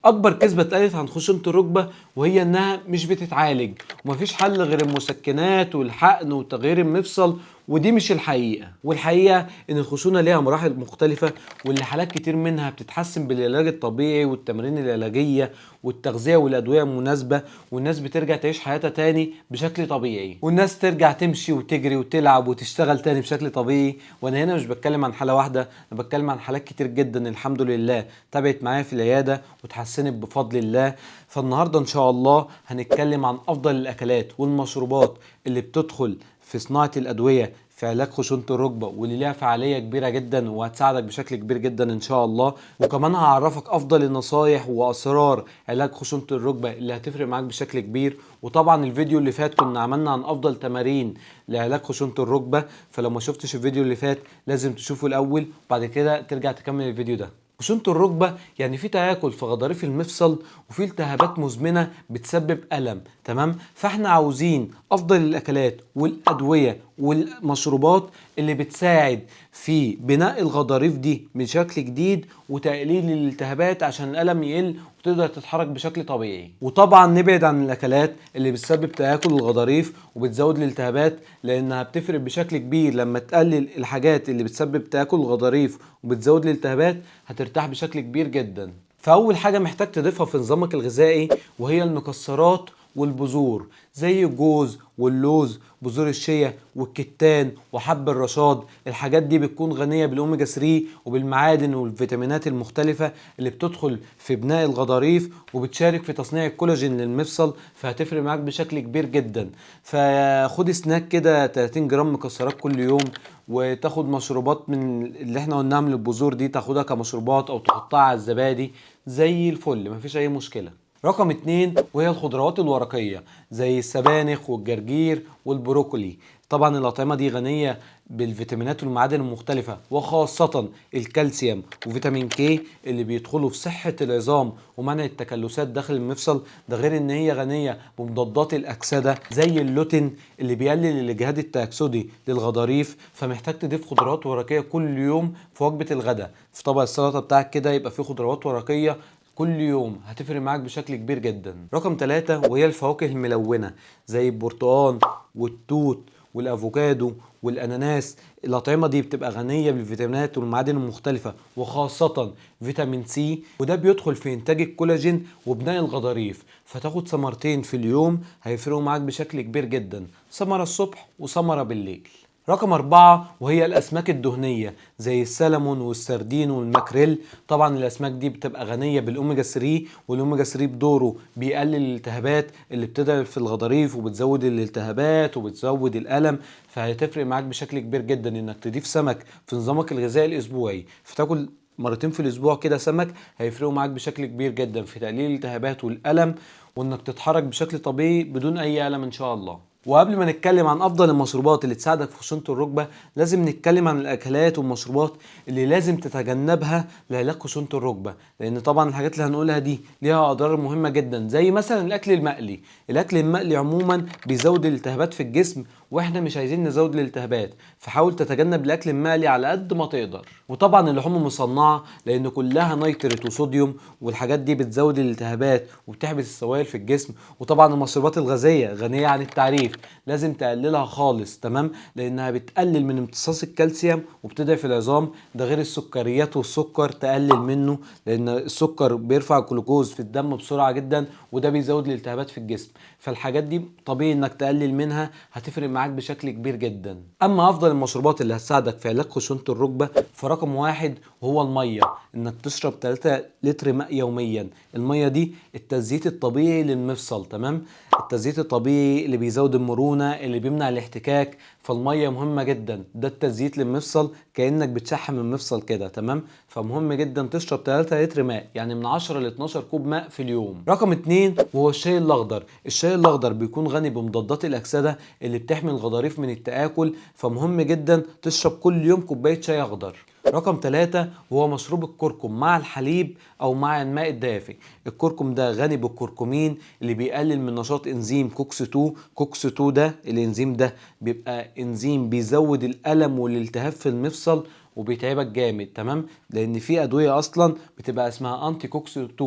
اكبر كذبه اتقالت عن خشونة الركبة وهي انها مش بتتعالج ومفيش حل غير المسكنات والحقن وتغيير المفصل، ودي مش الحقيقة. والحقيقة ان الخشونه ليها مراحل مختلفة، واللي حالات كتير منها بتتحسن بالعلاج الطبيعي والتمارين العلاجية والتغذيه والادوية المناسبة، والناس بترجع تعيش حياتها تاني بشكل طبيعي، والناس ترجع تمشي وتجري وتلعب وتشتغل تاني بشكل طبيعي. وانا هنا مش بتكلم عن حاله واحدة، انا بتكلم عن حالات كتير جدا الحمد لله تابعت معايا في العيادة وتحسنت بفضل الله. فالنهارده ان شاء الله هنتكلم عن افضل الاكلات والمشروبات اللي بتدخل في صناعة الادوية في علاج خشونة الركبة، واللي ليها فعالية كبيرة جدا وهتساعدك بشكل كبير جدا ان شاء الله. وكمان هعرفك افضل النصايح واسرار علاج خشونة الركبة اللي هتفرق معاك بشكل كبير. وطبعا الفيديو اللي فات كنا عملنا عن افضل تمارين لعلاج خشونة الركبة، فلو ما شفتش الفيديو اللي فات لازم تشوفه الاول وبعد كده ترجع تكمل الفيديو ده. خشونة الركبة يعني في تآكل في غضاريف المفصل وفي التهابات مزمنة بتسبب ألم، تمام؟ فاحنا عاوزين أفضل الأكلات والأدوية والمشروبات اللي بتساعد في بناء الغضاريف دي بشكل جديد وتقليل الالتهابات عشان الألم يقل وتقدر تتحرك بشكل طبيعي. وطبعا نبعد عن الأكلات اللي بتسبب تآكل الغضاريف وبتزود الالتهابات، لأنها بتفرق بشكل كبير. لما تقلل الحاجات اللي بتسبب تآكل الغضاريف وبتزود الالتهابات هترتاح بشكل كبير جدا. فأول حاجة محتاج تضيفها في نظامك الغذائي وهي المكسرات والبذور، زي الجوز واللوز، بذور الشيا والكتان وحب الرشاد. الحاجات دي بتكون غنية بالأوميجا 3 وبالمعادن والفيتامينات المختلفة اللي بتدخل في بناء الغضاريف وبتشارك في تصنيع الكولاجين للمفصل، فهتفرق معاك بشكل كبير جدا. فخد سناك كده 30 جرام مكسرات كل يوم، وتاخد مشروبات من اللي احنا قلناها من البذور دي، تاخدها كمشروبات او تحطها على الزبادي زي الفل، مفيش اي مشكلة. رقم 2 وهي الخضروات الورقية زي السبانخ والجرجير والبروكولي. طبعا الأطعمة دي غنية بالفيتامينات والمعادن المختلفة، وخاصة الكالسيوم وفيتامين كي اللي بيدخلوا في صحة العظام ومنع التكلسات داخل المفصل. ده غير ان هي غنية بمضادات الأكسدة زي اللوتين اللي بيقلل الإجهاد التأكسدي للغضاريف. فمحتاج تضيف خضروات ورقية كل يوم في وجبة الغداء، في طبق السلطة بتاعك كده يبقى فيه خضروات ورقية كل يوم، هتفرق معاك بشكل كبير جدا. رقم 3 وهي الفواكه الملونة زي البرتقال والتوت والافوكادو والاناناس. الاطعمة دي بتبقى غنية بالفيتامينات والمعادن المختلفة، وخاصة فيتامين سي، وده بيدخل في انتاج الكولاجين وبناء الغضاريف. فتاخد ثمرتين في اليوم هيفرقوا معاك بشكل كبير جدا، ثمره الصبح وثمره بالليل. رقم 4 وهي الأسماك الدهنية زي السلمون والسردين والماكريل. طبعا الأسماك دي بتبقى غنية بالأوميجا 3، والأوميجا 3 بدوره بيقلل الالتهابات اللي بتضعف في الغضاريف وبتزود الالتهابات وبتزود الألم. فهتفرق معاك بشكل كبير جدا إنك تضيف سمك في نظامك الغذائي الأسبوعي، فتاكل مرتين في الأسبوع كده سمك، هيفرقوا معاك بشكل كبير جدا في تقليل الالتهابات والألم، وإنك تتحرك بشكل طبيعي بدون أي ألم إن شاء الله. وقبل ما نتكلم عن افضل المشروبات اللي تساعدك في خشونة الركبة، لازم نتكلم عن الاكلات والمشروبات اللي لازم تتجنبها لعلاج خشونة الركبة، لان طبعا الحاجات اللي هنقولها دي ليها اضرار مهمة جدا، زي مثلا الاكل المقلي. الاكل المقلي عموما بيزود الالتهابات في الجسم، واحنا مش عايزين نزود الالتهابات، فحاول تتجنب الاكل المقلي على قد ما تقدر. وطبعا اللحوم المصنعة لان كلها نيتريت وصوديوم، والحاجات دي بتزود الالتهابات وبتحبس السوائل في الجسم. وطبعا المشروبات الغازية غنية عن التعريف، لازم تقللها خالص، تمام؟ لانها بتقلل من امتصاص الكالسيوم وبتضعف العظام. ده غير السكريات والسكر تقلل منه، لان السكر بيرفع الجلوكوز في الدم بسرعة جدا، وده بيزود الالتهابات في الجسم. فالحاجات دي طبيعي انك تقلل منها، هتفرق معاك بشكل كبير جدا. اما افضل المشروبات اللي هتساعدك في علاج خشونة الركبة، فرقم 1 وهو المية، انك تشرب 3 لتر ماء يوميا. المية دي التزييت الطبيعي للمفصل، تمام؟ التزييت الطبيعي اللي بيزود المرونة، اللي بيمنع الاحتكاك، فالمية مهمة جدا. ده التزييت للمفصل، كأنك بتشحم المفصل كده، تمام؟ فمهم جدا تشرب 3 لتر ماء، يعني من 10 ل 12 كوب ماء في اليوم. رقم 2 وهو الشاي الأخضر. الشاي الأخضر بيكون غني بمضادات الأكسدة اللي بتحمي الغضاريف من التآكل، فمهم جدا تشرب كل يوم كوباية شاي أخضر. رقم 3 وهو مشروب الكركم مع الحليب او مع الماء الدافئ. الكركم ده غني بالكركمين اللي بيقلل من نشاط انزيم COX 2. COX 2 ده الانزيم ده بيبقى انزيم بيزود الالم والالتهاب في المفصل وبيتعبك جامد، تمام؟ لان في ادوية اصلا بتبقى اسمها anti COX 2،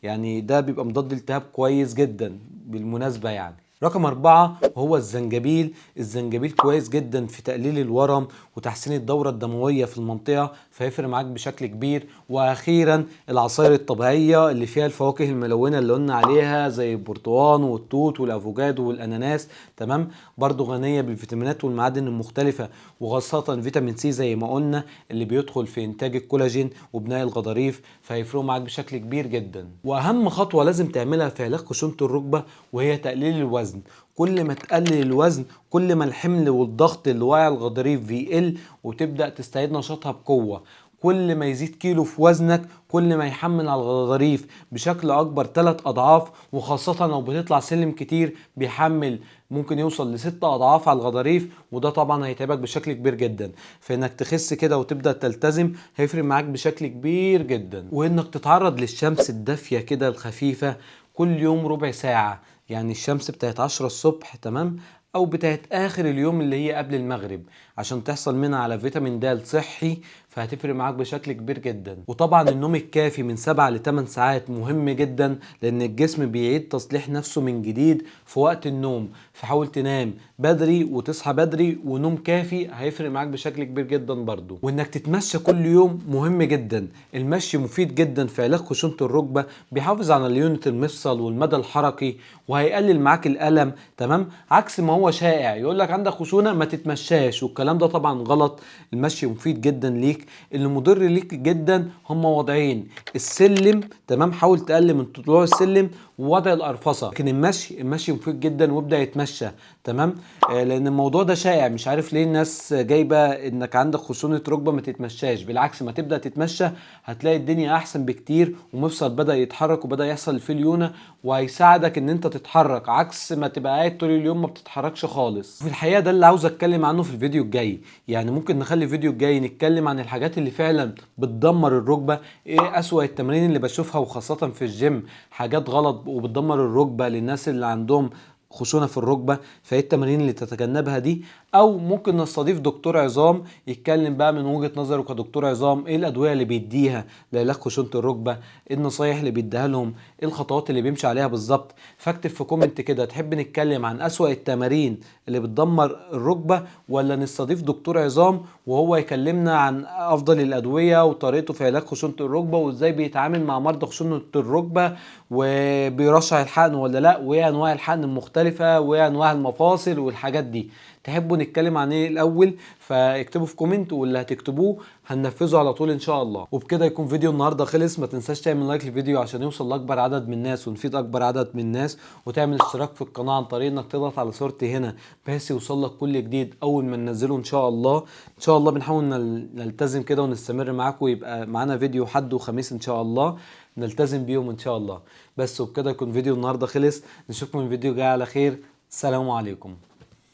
يعني ده بيبقى مضاد التهاب كويس جدا بالمناسبة يعني. رقم 4 وهو الزنجبيل. الزنجبيل كويس جدا في تقليل الورم وتحسين الدورة الدموية في المنطقة، فيفرق معاك بشكل كبير. واخيرا العصائر الطبيعية اللي فيها الفواكه الملونة اللي قلنا عليها زي البرتقال والتوت والافوكادو والاناناس، تمام، برضو غنية بالفيتامينات والمعادن المختلفة، وخاصة فيتامين سي زي ما قلنا اللي بيدخل في انتاج الكولاجين وبناء الغضاريف، فهيفرقوا معاك بشكل كبير جدا. واهم خطوة لازم تعملها في علاج خشونة الركبة وهي تقليل الوزن. كل ما تقلل الوزن كل ما الحمل والضغط اللي واقع الغضاريف بيقل وتبدأ تستعيد نشاطها بقوة. كل ما يزيد كيلو في وزنك كل ما يحمل على الغضاريف بشكل اكبر 3 اضعاف، وخاصة لو بتطلع سلم كتير بيحمل ممكن يوصل ل6 اضعاف على الغضاريف، وده طبعا هيتعبك بشكل كبير جدا. فانك تخس كده وتبدأ تلتزم هيفرق معاك بشكل كبير جدا. وانك تتعرض للشمس الدافية كده الخفيفة كل يوم ربع ساعة، يعني الشمس بتاعت 10 الصبح، تمام، او بتاعت اخر اليوم اللي هي قبل المغرب، عشان تحصل منها على فيتامين د صحي، فهتفرق معاك بشكل كبير جدا. وطبعا النوم الكافي من 7 ل 8 ساعات مهم جدا، لان الجسم بيعيد تصليح نفسه من جديد في وقت النوم، فحاول تنام بدري وتصحى بدري، ونوم كافي هيفرق معاك بشكل كبير جدا برضو. وانك تتمشى كل يوم مهم جدا، المشي مفيد جدا في علاج خشونة الركبة، بيحافظ على ليونة المفصل والمدى الحركي، وهيقلل معاك الألم، تمام، عكس ما هو شائع يقول لك عندك خشونة ما تتمشاش، والكلام ده طبعا غلط. المشي مفيد جدا ليك. اللي مضر ليك جدا هم وضعين السلم، تمام، حاول تقلل من طلوع السلم ووضع القرفصه، لكن المشي مفيد جدا، وابدا يتمشى، تمام، لان الموضوع ده شائع، مش عارف ليه الناس جايبه انك عندك خشونة ركبه ما تتمشاش. بالعكس، ما تبدا تتمشى هتلاقي الدنيا احسن بكتير، ومفصل بدا يتحرك وبدا يحصل فيه ليونه، وهيساعدك ان انت تتحرك، عكس ما تبقى قاعد طول اليوم ما بتتحركش خالص. في الحقيقة ده اللي عاوز اتكلم عنه في الفيديو الجاي، يعني ممكن نخلي الفيديو الجاي نتكلم عن الحاجات اللي فعلا بتدمر الركبة، ايه اسوأ التمارين اللي بشوفها وخاصة في الجيم، حاجات غلط وبتدمر الركبة للناس اللي عندهم خشونة في الركبة، فايه التمارين اللي تتجنبها دي. او ممكن نستضيف دكتور عظام يتكلم بقى من وجهة نظره كدكتور عظام، ايه الادوية اللي بيديها لعلاج خشونة الركبة، ايه النصايح اللي بيديها لهم، ايه الخطوات اللي بيمشي عليها بالظبط. فاكتب في comment كده، تحب نتكلم عن اسوأ التمارين اللي بتدمر الركبة، ولا نستضيف دكتور عظام وهو يكلمنا عن افضل الادوية وطريقته في علاج خشونة الركبة، وازاي بيتعامل مع مرضى خشونة الركبة، وبيرشح الحقن ولا لا، وايه انواع الحقن المختلفة، وايه انواع المفاصل والحاجات دي. تحبوا نتكلم عن ايه الاول؟ فاكتبوا في comment، واللي هتكتبوه هننفذه على طول ان شاء الله. وبكده يكون فيديو النهارده خلص. ما تنساش تعمل like للفيديو عشان يوصل لاكبر عدد من الناس ونفيد اكبر عدد من الناس، وتعمل اشتراك في القناة عن طريق انك تضغط على صورتي هنا بحيث يوصل لك كل جديد اول ما ننزله ان شاء الله. ان شاء الله بنحاول نلتزم كده ونستمر معاكم، ويبقى معانا فيديو حد وخميس ان شاء الله نلتزم بيهم ان شاء الله. بس وبكده يكون فيديو النهارده خلص. نشوفكم الفيديو الجاي على خير. السلام عليكم.